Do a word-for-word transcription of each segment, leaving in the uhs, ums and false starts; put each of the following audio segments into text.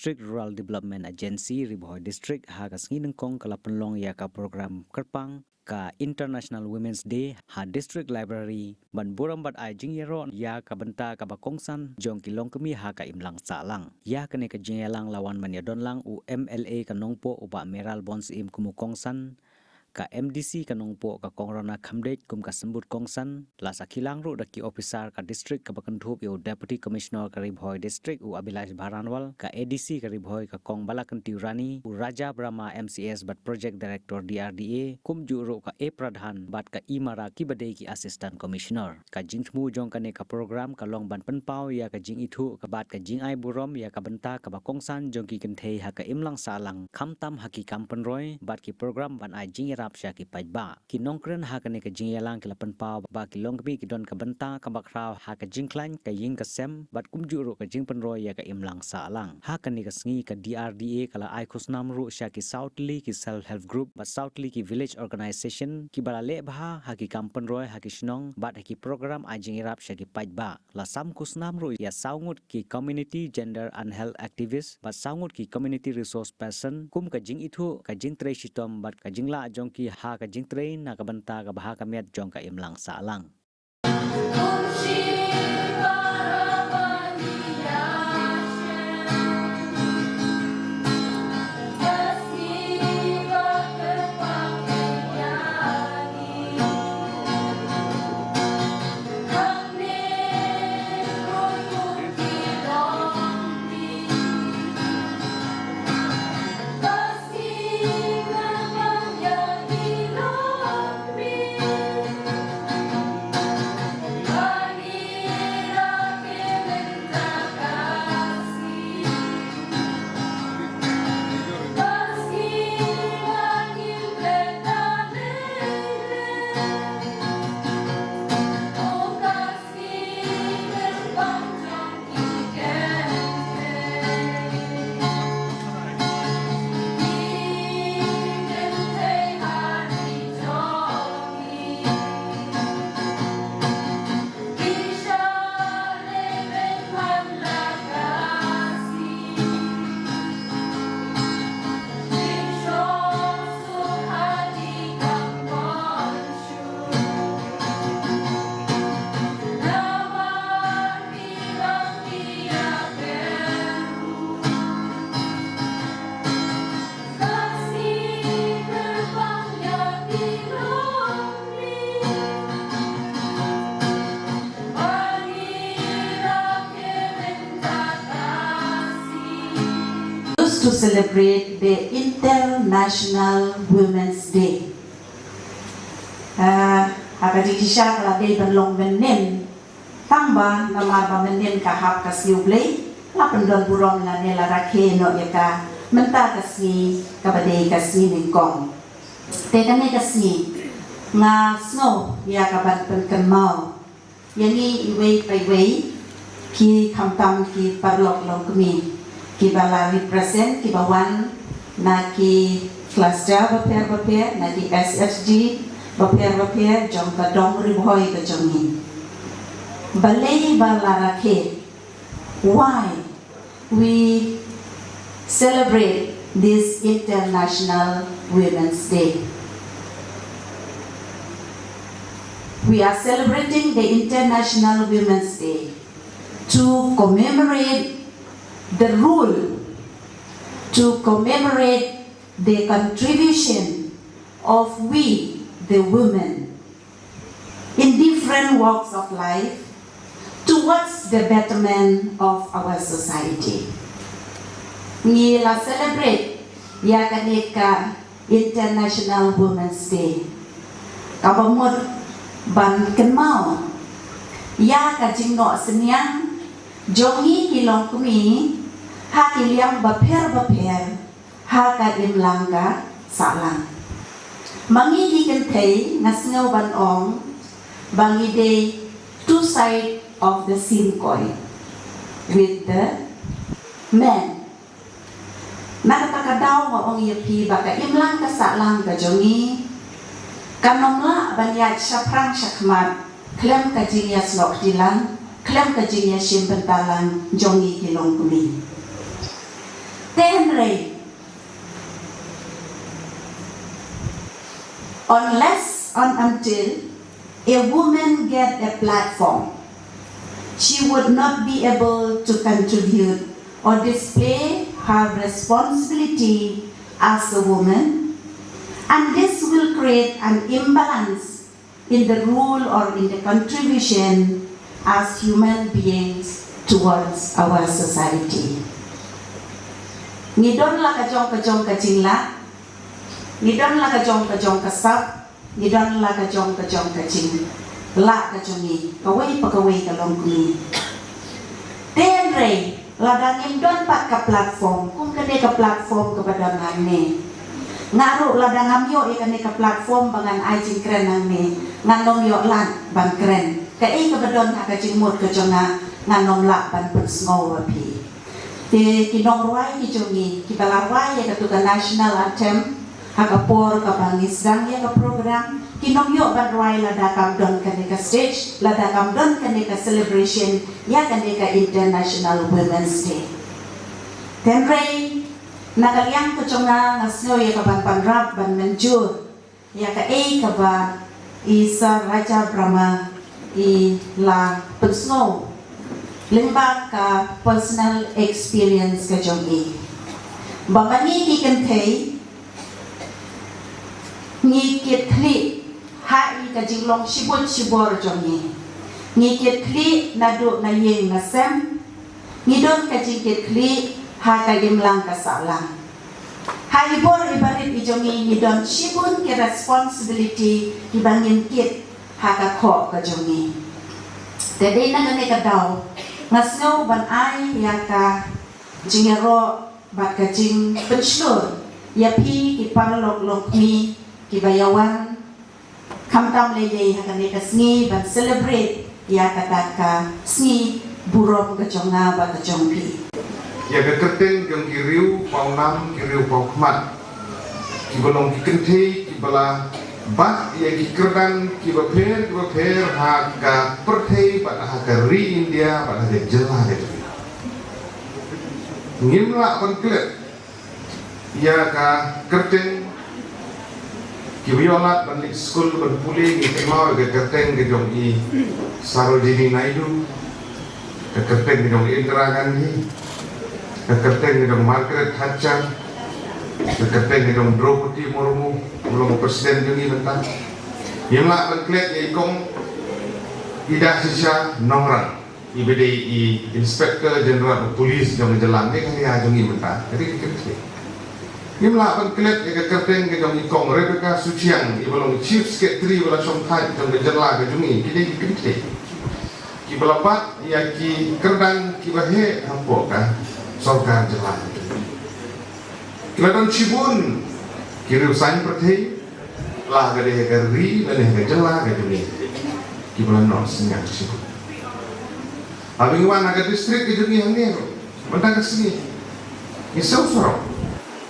District Rural Development Agency, Ri Bhoi District, ha ka sngi nyngkong ka la pynlong ïa ka program kyrpang ka International Women's Day ha District Library, ban burom bad ai jingïaroh ïa ka bynta kaba kongsan jong ki longkmie ha ka imlang sahlang. Ïa kane ka jingïalang la wan ban ïadon lang u M L A ka Nongpoh u Bah Mayralborn Syiem kum u kongsan, ka M D C ka Nongpoh ka Kong Rona Khymdeit kum ka symbud kongsan, la sakhi lang ruh da ki ophisar ka district kaba kynthup ïa u Deputy Commissioner ka Ri Bhoi District u Abhilash Baranwal, ka A D C ka Ri Bhoi ka Kong Balakanti Rani, u Raja Brahma M C S bad Project Director D R D A, kumjuh ruh ka A Pradhan bad ka I Marak kiba dei ki Assistant Commissioner. Ka jingthmu jong kane ka program ka long ban pynpaw ïa ka jingithuh ka bad ka jingai burom ïa ka bynta kaba kongsan jong ki kynthei ha ka imlang sahlang, khamtam ha ki kam pynroi bad ki program ban ai jingïarap sha ki paidbah. Ki nongkren ha kane ka jingïalang ki la pynpaw ba ki longkmie ki don ka bynta kaba khraw ha ka jingkhlaiñ ka ïing ka sem bad kumjuh ruh ka jingpynroi ïa ka imlang sahlang. Ha kane ka sngi ka D R D A ka la ai khusnam ruh sha ki saw tylli ki self help group bad saw tylli ki village organization kiba la leh bha ha ki kam pynroi ha ki shnong bad ha ki program ai jingïarap sha ki paidbah. La sam khusnam ruh ïa saw ngut ki community gender and health activist bad saw ngut ki community resource person kum ka jingithuh ka jingtrei shitom bad ka jinglah jong ki ha ka jingtrei na ka bynta kaba ha ka miat jong ka imlang sahlang. Used to celebrate the International Women's Day. Ah, ha ka jingshisha ka la dei ban long mynnin, tang ba namar ba mynnin ka hap ka sngi U Blei, la pyndon burom lane la rakhe noh ïa ka mynta ka sngi kaba dei ka sngi nyngkong. Te kane ka sngi nga sngew ïa ka ban pynkynmaw ïa ngi iwei pa iwei, ki khamtam ki paralok longkmie kiba la represent, kiba wan na ki cluster bapher bapher, na ki S H G bapher bapher jong ka dong Ri Bhoi ka jong ngi. Balei ba la rakhe? Why we celebrate this International Women's Day? We are celebrating the International Women's Day to commemorate the role, to commemorate the contribution of we, the women, in different walks of life towards the betterment of our society. Ngi la celebrate ïa kane ka International Women's Day kaba mut ban kynmaw ïa ka jingnoh synñiang jong ngi ki longkmie ha ki liang bapher bapher ha ka imlang ka sahlang. Ma ngi ki kynthei nga sngew ban ong ba ngi dei two side of the same coin with the men. Na kata ka daw nga ong ïa phi ba ka imlang ka sahlang ka jong ngi kan ym lah ban ïaid shaphrang shakhmat khlem ka jingïasnoh kti lang, khlem ka jingïashim bynta lang jong ngi ki longkmie. Te hynrei, unless and until a woman get a platform, she would not be able to contribute or display her responsibility as a woman, and this will create an imbalance in the role or in the contribution as human beings towards our society. Ngi don la ka jong ka jong ka jinglah, ngi don la ka jong ka jong ka sap, ngi don la ka jong ka jong ka jinglah ka jong ngi, kawei pa kawei ka long kmie. Te hynrei, lada ngim don pat ka platform, kum kane ka platform kaba don hangne. Nga ruh lada ngam ïoh ïa kane ka platform ba ngan ai jingkren hangne, ngan ym ïoh lad ban kren. Kaei kaba don ha ka jingmut ka jong nga, ngan ym lah ban pynsngew ïa phi. Te ki nongrwai ki jong ngi, kiba la rwai ïa katu ka national anthem, ha ka por kaba ngi sdang ïa ka program, kin ym ïoh ban rwai lada kam don kane ka stage, lada kam don kane ka celebration ïa kane ka International Women's Day. Te hynrei, na ka liang ka jong nga, nga sngew ïa ka ban, ban rap, ban mynjur ïa kaei kaba i Sir Raja Brahma i la pynsngew lyngba ka personal experience ka jong i. Ba ma ngi ki kynthei ngi kit khlieh ha i ka jinglong shibun shibor jong ngi. Ngi kit khlieh naduh na ïing na sem. Ngi don ka jingkit khlieh ha ka imlang ka sahlang. Ha i bor i barit i jong ngi, ngi don shibun ki responsibility kiba ngim kit ha ka khoh ka jong ngi. Te dei na kane ka daw nga sngew ban ai ïa ka jingïaroh bad ka jingpynshlur ïa phi ki paralok longkmie kiba ïawan khamtam lei lei ha kane ka sngi ban celebrate ïa kata ka sngi burom ka jong nga bad ka jong phi. Ïa ka kyrteng jong ki riew pawnam, ki riew pawkhmat, kiba long ki kynthei kiba la bat ïa ki kyrdan kiba pher kiba pher ha ka pyrthei bad ha ka ri India bad ha ka jylla ka jong ngi. Ngim lah ban klet ïa ka kyrteng kiba ïoh lad ban leit skul ban pule, ngi kynmaw ïa ka kyrteng ka jong i Sarojini Naidu, ka kyrteng ka jong i Indira Gandhi, ka kyrteng ka jong Margaret Thatcher, ka kyrteng ka jong Draupadi Murmu, u long u president jong ngi mynta. Ngim lah ban klet ïa i kong Ida Shisha Nongrang, iba dei i Inspector General of Police jong ka jylla Meghalaya jong ngi mynta. Ka dei ka kynthei. Ngim lah ban klet ïa ka kyrteng ka jong i kong Rebecca Suchiang, iba long Chief Secretary ba la shongthait jong ka jylla ka jong ngi. Ki dei ki kynthei kiba la bat ïa ki kyrdan kiba heh hapoh ka sorkar jylla ka jong ngi. Ki la don shibun ki riew saiñ pyrthei, la ka dei ha ka ri lane ha ka jylla ka jong ngi, kiba la noh synñiang shibun. Haba ngi wan ha ka district ka jong ngi hangne ruh mynta ka sngi, ngi siew surok.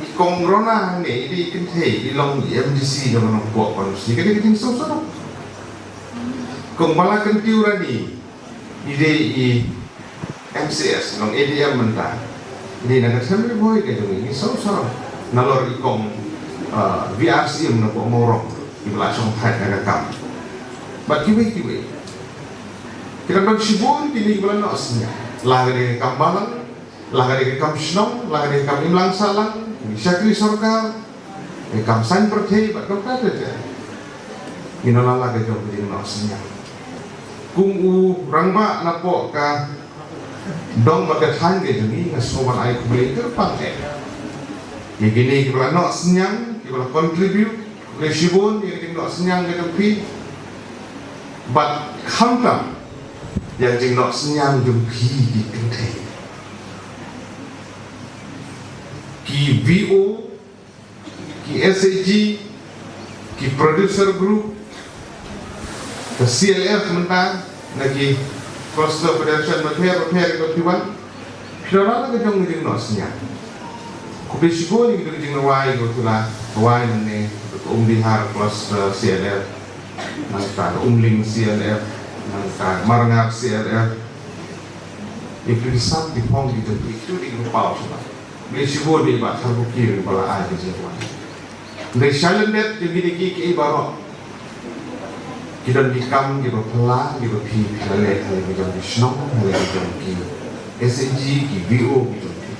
I kong Rona hangne i dei i kynthei, i long i M D C jong ka Nongpoh constituency, ka dei ka jingsiew surok. Kong Balakyntiew Rani i dei i M C S, long A D M mynta. I dei na ka Assembly boy ka jong ngi, ngi siew surok. Nalor i kong, uh, V R C M na Mawrong, iba la shongthait na ka kam. Bad kiwei kiwei. Ki la don shibun kine kiba la noh synñiang. La ka dei ka kam balang, la ka dei ka kam shnong, la ka dei ka kam imlang sahlang, ki shakri sorkar, ka kam saiñ pyrthei bad kumta ter ter. Ngi nang la ka jong ka jingnoh synñiang. Kum u rangbah napoh ka dong bad ka thaiñ ka jong ngi, nga sngewbha ban ai khublei kyrpang eh ïa kine kiba la noh synñiang, kiba la contribute, khublei shibun ïa ka jingnoh synñiang ka jong phi. Bad khamtam ïa ka jingnoh synñiang jong phi ki kynthei. Ki V O, ki S H G, ki producer group, ka C L F mynta, na ki cluster federation bapher bapher kiba phi wan. Phi la rah la ka jong ka jingnoh synñiang. Khublei shibun ïa ka jingrwai kaba phi la rwai mynne, ka Umdihar cluster C L F, nangta ka Umling C L F, nangta Marngar C L F. Ïa phi ki sam ki phong ki jong phi, ki dei kiba paw shuwa. Khublei shibun ïa i Bah Tharbukiew ba la ai ka jingwan. Hynrei shalyndet jong kine kiei kiei baroh ki don ki kam kiba phylla kiba phi phi la leh ha la ki jong ki shnong, ha la ki jong ki S H G, ki V O ki jong ki.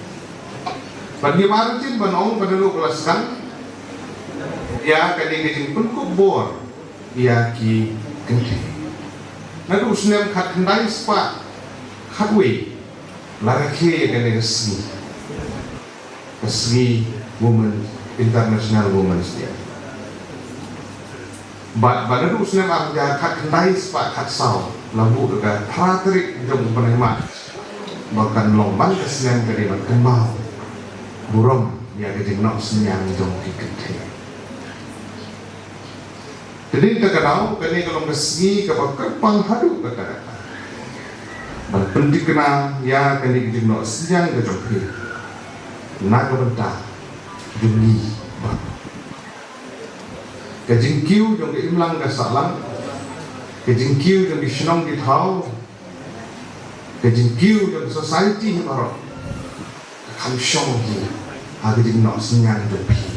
Bad ngim artatien ban ong ba naduh ba la sdang ïa kane ka jingpynkup bor ïa ki kynthei. Naduh u snem khatkhyndai spah khatwei la rakhe ïa kane ka sngi, ka sngi Women, International Women's Day. Bad ba naduh u snem ar hajar khatkhyndai spah khatsaw la buh da ka phra tarik jong u bnai March ba kan long man ka snem ka dei ban kynmaw burom ïa ka jingnoh synñiang jong ki kynthei. Te dei kata ka daw kane ka long ka sngi kaba kyrpang haduh katta katta ban pynthikna ïa kane ka jingnoh synñiang ka jong phi na ka bynta jong ngi baroh. Ka jingkiew jong ka imlang ka sahlang, ka jingkiew jong ki shnong ki thaw, ka jingkiew jong ka society hi baroh ka kham shong hi ha ka jingnoh synñiang jong phi.